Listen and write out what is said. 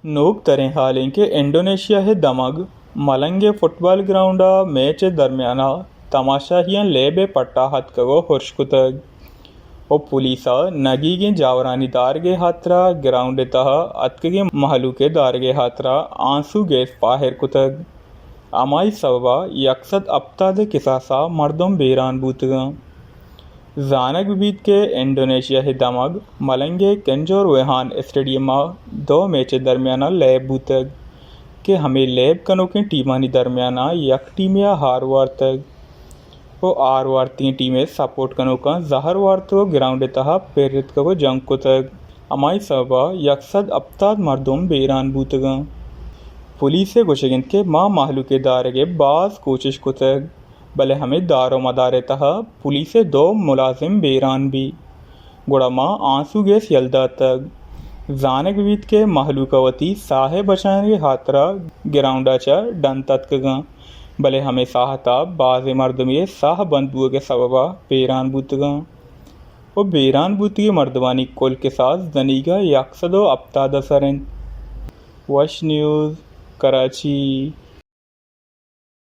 نوک تریں حال انت کہ انڈونیشیا ءِ دمگ ملنگ ءِ فٹبال گراؤنڈ ءَ میچ ءِ درمیان ءَ تماشاہیاں لیب ءِ پٹ ءَ اتکگ ءُ ارش کتگ ءُ پولیس ءَ نگیگیں جاورانی دارگ ءِ ہاترا گراؤنڈ ءِ تہا اتکگیں مہلوک ءِ دارگ ءِ ہاترا آنسو گیس پاہر کتگ۔ ہمائی سبب ءَ یک سد ہپتاد ءِ کساس ءَ مردم بیران بوتگ انت۔ زانگ بہ بیت کہ انڈونیشیا ءِ دمگ ملنگ ءِ کنجور ویہان اسٹیڈیم ءَ دو میچ ءِ درمیان ءَ لیب بوتگ کہ ہمے لیب کنوکیں ٹیمانی درمیان ءَ یک ٹیمے ءَ ہار وارتگ ءُ ہار وارتگیں ٹیم ءِ سپورٹ کنوکاں زہر وارتگ ءُ گراؤنڈ ءِ تہا پر اتکگ ءُ جنگ کتگ۔ ہمائی سبب ءَ یک سد ہپتاد مردم بیران بوتگ انت۔ پولیس ءِ گوشگ انت کہ ما مہلوک ءِ دارگ ءِ باز کوشش کتگ، بلے ہمے دار ءُ مدار ءِ تہا پولیس ءِ دو ملازم بیران بیت، گڑا ما آنسو گیس یل داتگ۔ زانگ بہ بیت کہ مہلوک ءَ وتی ساہ ءِ بچائینگ ءِ ہاترا گراؤنڈ ءَ چہ ڈن تتکگ انت، بلے ہمے ساہت ءَ بازیں مردمے ءِ ساہ بند بوگ ءِ سبب ءَ بیران بوتگ انت ءُ بیران بوتگیں مردمانی کل کساس دنیگا یک سد ءُ ہپتاد ءَ سر انت۔ وش نیوز، کراچی۔